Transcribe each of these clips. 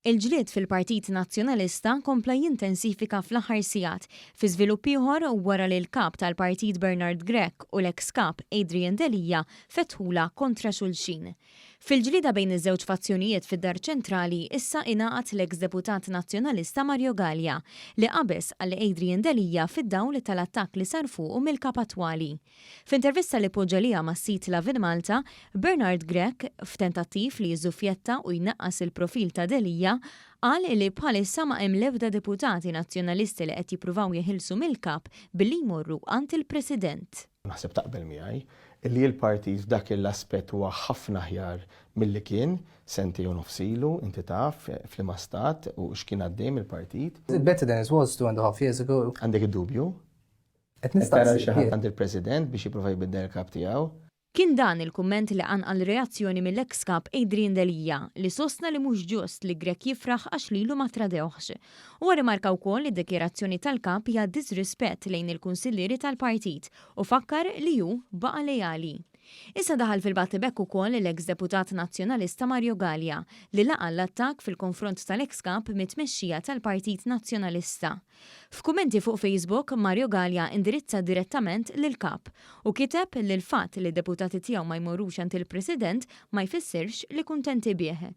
Il-ġlied fil-Partit Nazzjonalista kompla jintensifika fl-aħħar sigħat fi żvilupp ieħor wara li l-Kap tal-Partit Bernard Grech u l-eks Kap Adrian Delia fetħulha kontra xulxin. Fil-ġlieda bejn iż-żewġ fazzjonijiet fid-Dar Ċentrali issa ingħaqad l-eks Deputat Nazzjonalista Mario Galea li qabeż għal Adrian Delia fid-dawl tal-attakk li sar fuqu mill-Kap attwali. F'intervista li poġġa liha mas-sit Lovin Malta, Bernard Grech, f'tentattiv li jiżżuffjetta u jnaqqas il-profil ta' Delia, qal li bħalissa ma hemm l-ebda deputati Nazzjonalisti li qed jippruvaw jeħilsu mill-Kap billi jmorru għand il-President. Naħseb taqbel miegħi li l-partit f'dak l-aspett huwa ħafna aħjar milli kien sentejn u nofs ilu, inti taf f'liema stat u x'kien għaddej mill-partit. Better than it was 2.5 years ago. Għandek id-dubju? Qed nistaqsi. Xi ħadd għand il-President biex jipprova jbiddel il-kap tiegħu? Kien dan il-kumment li qanqal reazzjoni mill-eks Kap Adrian Delia li sostna li mhux ġust li Grech jifraħ għax lilu ma tradewhx. Huwa rrimarka wkoll li d-dikjarazzjoni tal-Kap hija diżrispett lejn il-kunsillieri tal-partit u fakkar li hu baqa' leali. Issa daħal fil-battibekk ukoll l-eks Deputat Nazzjonalista Mario Galea li laqa' l-attakk fil-konfront tal-eks Kap mit-tmexxija tal-Partit Nazzjonalista. F'kummenti fuq Facebook, Mario Galea indirizza direttament lill-Kap u kiteb li l-fatt li d-deputati tiegħu ma jmorrux għand il-President ma jfissirx li kuntenti bih.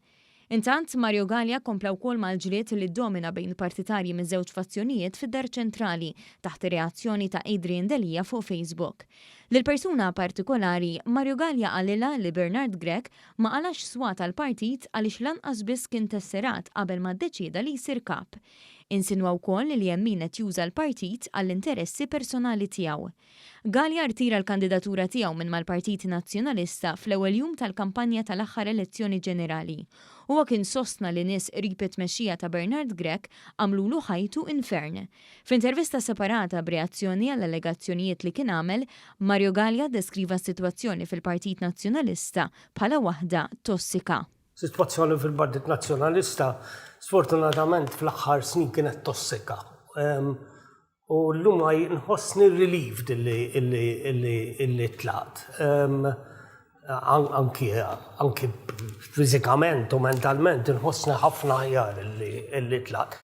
Intant, Mario Galea kompla wkoll mal-ġlied li ddomina bejn partitarji miż-żewġ fazzjonijiet fid-Dar Ċentrali taħt ir-reazzjoni ta' Adrian Delia fuq Facebook. Lil persuna partikolari, Mario Galea qalilha li Bernard Grech ma qalax swat għall-partit għaliex lanqas biss kien tesserat qabel ma ddeċieda li jsir Kap. Insinwa wkoll li hemm min qed juża l-partit għall-interessi personali tiegħu. Galea rtira l-kandidatura tiegħu minn mal-Partit Nazzjonalista fl-ewwel jum tal-kampanja tal-aħħar elezzjoni ġenerali. Huwa kien sostna li nies qrib it-tmexxija ta' Bernard Grech għamlulu ħajtu infern. F'intervista separata b'reazzjoni għall-allegazzjonijiet li kien għamel, Mario Galea ddeskriva s-sitwazzjoni fil-Partit Nazzjonalista bħala waħda tossika. Sitwazzjoni fil-Partit Nazzjonalista sfortunatament fl-aħħar snin kienet tossika. U llum nħossni relieved illi tlaqt. Anki anki fiżikament u mentalment inħossni ħafna aħjar illi tlaqt.